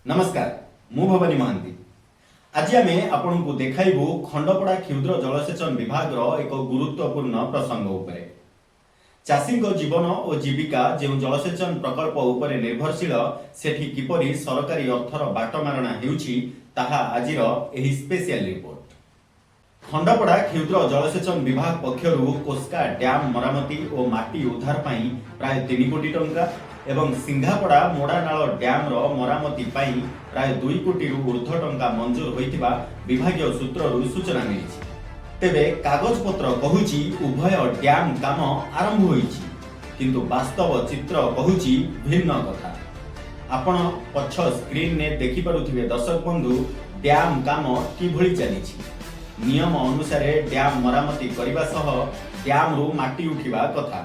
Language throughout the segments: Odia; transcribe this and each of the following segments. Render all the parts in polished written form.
ନମସ୍କାର, ମୁଁ ଭବାନୀ ମହାନ୍ତି। ଆଜି ଆମେ ଆପଣଙ୍କୁ ଦେଖାଇବୁ ଖଣ୍ଡପଡ଼ା କ୍ଷୁଦ୍ର ଜଳସେଚନ ବିଭାଗର ଏକ ଗୁରୁତ୍ୱପୂର୍ଣ୍ଣ ପ୍ରସଙ୍ଗ ଉପରେ। ଚାଷୀଙ୍କ ଜୀବନ ଓ ଜୀବିକା ଯେଉଁ ଜଳସେଚନ ପ୍ରକଳ୍ପ ଉପରେ ନିର୍ଭରଶୀଳ, ସେଠି କିପରି ସରକାରୀ ଅର୍ଥର ବାଟମାରଣା ହେଉଛି, ତାହା ଆଜିର ଏହି ସ୍ପେଶିଆଲ ରିପୋର୍ଟ। ଖଣ୍ଡପଡ଼ା କ୍ଷୁଦ୍ର ଜଳସେଚନ ବିଭାଗ ପକ୍ଷରୁ କୋସ୍କା ଡ୍ୟାମ ମରାମତି ଓ ମାଟି ଉଦ୍ଧାର ପାଇଁ ପ୍ରାୟ 3 କୋଟି ଟଙ୍କା ଏବଂ ସିଂହାପଡ଼ା ମୋଡ଼ାନାଳ ଡ୍ୟାମର ମରାମତି ପାଇଁ ପ୍ରାୟ 2 କୋଟିରୁ ଉର୍ଦ୍ଧ୍ୱ ଟଙ୍କା ମଞ୍ଜୁର ହୋଇଥିବା ବିଭାଗୀୟ ସୂତ୍ରରୁ ସୂଚନା ମିଳିଛି। ତେବେ କାଗଜପତ୍ର କହୁଛି ଉଭୟ ଡ୍ୟାମ କାମ ଆରମ୍ଭ ହୋଇଛି, କିନ୍ତୁ ବାସ୍ତବ ଚିତ୍ର କହୁଛି ଭିନ୍ନ କଥା। ଆପଣ ପଛ ସ୍କ୍ରିନରେ ଦେଖିପାରୁଥିବେ ଦର୍ଶକ ବନ୍ଧୁ, ଡ୍ୟାମ କାମ କିଭଳି ଚାଲିଛି। ନିୟମ ଅନୁସାରେ ଡ୍ୟାମ ମରାମତି କରିବା ସହ ଡ୍ୟାମରୁ ମାଟି ଉଠିବା କଥା,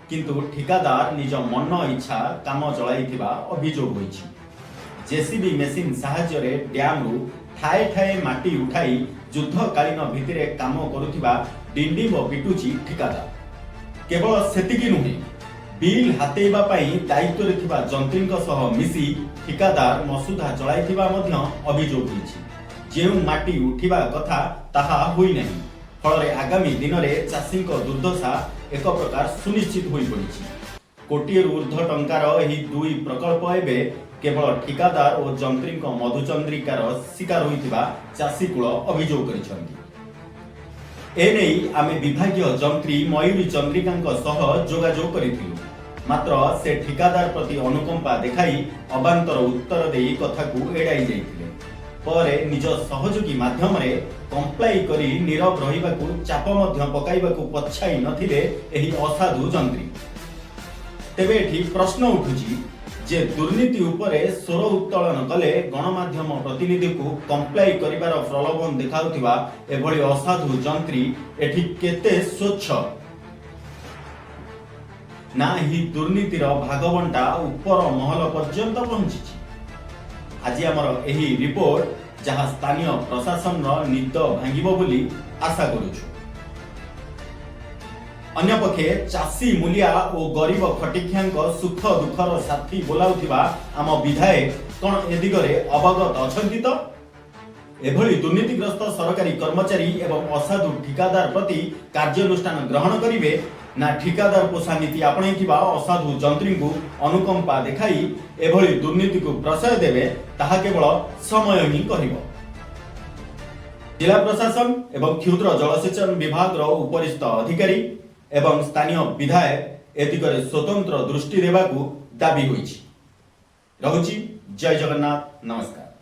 କିନ୍ତୁ ଠିକାଦାର ନିଜ ମନ ଇଚ୍ଛା କାମ ଚଳାଇଥିବା ଅଭିଯୋଗ ହୋଇଛି। ଜେସିବି ମେସିନ୍ ସାହାଯ୍ୟରେ ଡ୍ୟାମରୁ ଠାଏ ଠାଏ ମାଟି ଉଠାଇ ଯୁଦ୍ଧକାଳୀନ ଭିତ୍ତିରେ କାମ କରୁଥିବା ଡିଣ୍ଡିମ ପିଟୁଛି ଠିକାଦାର। କେବଳ ସେତିକି ନୁହେଁ, ବିଲ୍ ହାତେଇବା ପାଇଁ ଦାୟିତ୍ୱରେ ଥିବା ଯନ୍ତ୍ରୀଙ୍କ ସହ ମିଶି ଠିକାଦାର ମସୁଧା ଚଳାଇଥିବା ମଧ୍ୟ ଅଭିଯୋଗ ହୋଇଛି। ଯେଉଁ ମାଟି ଉଠିବା କଥା ତାହା ହୋଇନାହିଁ। ଫଳରେ ଆଗାମୀ ଦିନରେ ଚାଷୀଙ୍କ ଦୁର୍ଦ୍ଦଶା ଏକ ପ୍ରକାର ସୁନିଶ୍ଚିତ ହୋଇପଡ଼ିଛି। କୋଟିଏରୁ ଉର୍ଦ୍ଧ୍ୱ ଟଙ୍କାର ଏହି ଦୁଇ ପ୍ରକଳ୍ପ ଏବେ କେବଳ ଠିକାଦାର ଓ ଯନ୍ତ୍ରୀଙ୍କ ମଧୁଚନ୍ଦ୍ରିକାର ଶିକାର ହୋଇଥିବା ଚାଷୀକୁଳ ଅଭିଯୋଗ କରିଛନ୍ତି। ଏନେଇ ଆମେ ବିଭାଗୀୟ ଯନ୍ତ୍ରୀ ମୟୂରୀ ଚନ୍ଦ୍ରିକାଙ୍କ ସହ ଯୋଗାଯୋଗ କରିଥିଲୁ। ମାତ୍ର ସେ ଠିକାଦାର ପ୍ରତି ଅନୁକମ୍ପା ଦେଖାଇ ଅବାନ୍ତର ଉତ୍ତର ଦେଇ କଥାକୁ ଏଡ଼ାଇ ଯାଇଥିଲେ। ପରେ ନିଜ ସହଯୋଗୀ ମାଧ୍ୟମରେ କମ୍ପ୍ଲାଇ କରି ନୀରବ ରହିବାକୁ ଚାପ ମଧ୍ୟ ପକାଇବାକୁ ପଛାଇ ନଥିଲେ ଏହି ଅସାଧୁ ଯନ୍ତ୍ରୀ। ତେବେ ଏଠି ପ୍ରଶ୍ନ ଉଠୁଛି ଯେ ଦୁର୍ନୀତି ଉପରେ ସ୍ୱର ଉତ୍ତୋଳନ କଲେ ଗଣମାଧ୍ୟମ ପ୍ରତିନିଧିକୁ କମ୍ପ୍ଲାଇ କରିବାର ପ୍ରଲୋଭନ ଦେଖାଉଥିବା ଏଭଳି ଅସାଧୁ ଯନ୍ତ୍ରୀ ଏଠି କେତେ ସ୍ୱଚ୍ଛ, ନା ଏହି ଦୁର୍ନୀତିର ଭାଗବଣ୍ଟା ଉପର ମହଲ ପର୍ଯ୍ୟନ୍ତ ପହଞ୍ଚିଛି? ଆଜି ଆମର ଏହି ରିପୋର୍ଟ ଯାହା ସ୍ଥାନୀୟ ପ୍ରଶାସନର ନିଦ ଭାଙ୍ଗିବ ବୋଲି ଆଶା କରୁଛୁ। ଅନ୍ୟପକ୍ଷେ ଚାଷୀ ମୂଲିଆ ଓ ଗରିବ ଖଟିଖିଆଙ୍କ ସୁଖ ଦୁଃଖର ସାଥୀ ବୋଲାଉଥିବା ଆମ ବିଧାୟକ କଣ ଏ ଦିଗରେ ଅବଗତ ଅଛନ୍ତି ତ? ଏଭଳି ଦୁର୍ନୀତିଗ୍ରସ୍ତ ସରକାରୀ କର୍ମଚାରୀ ଏବଂ ଅସାଧୁ ଠିକାଦାର ପ୍ରତି କାର୍ଯ୍ୟାନୁଷ୍ଠାନ ଗ୍ରହଣ କରିବେ, ନା ଠିକାଦାର ପୋଷା ନୀତି ଆପଣେଇଥିବା ଅସାଧୁ ଯନ୍ତ୍ରୀଙ୍କୁ ଅନୁକମ୍ପା ଦେଖାଇ ଏଭଳି ଦୁର୍ନୀତିକୁ ପ୍ରଶ୍ରୟ ଦେବେ, ତାହା କେବଳ ସମୟ ହିଁ କହିବ। ଜିଲ୍ଲା ପ୍ରଶାସନ ଏବଂ କ୍ଷୁଦ୍ର ଜଳସେଚନ ବିଭାଗର ଉପରିସ୍ଥ ଅଧିକାରୀ ଏବଂ ସ୍ଥାନୀୟ ବିଧାୟକ ଏ ଦିଗରେ ସ୍ୱତନ୍ତ୍ର ଦୃଷ୍ଟି ଦେବାକୁ ଦାବି ହୋଇଛି। ରହୁଛି, ଜୟ ଜଗନ୍ନାଥ, ନମସ୍କାର।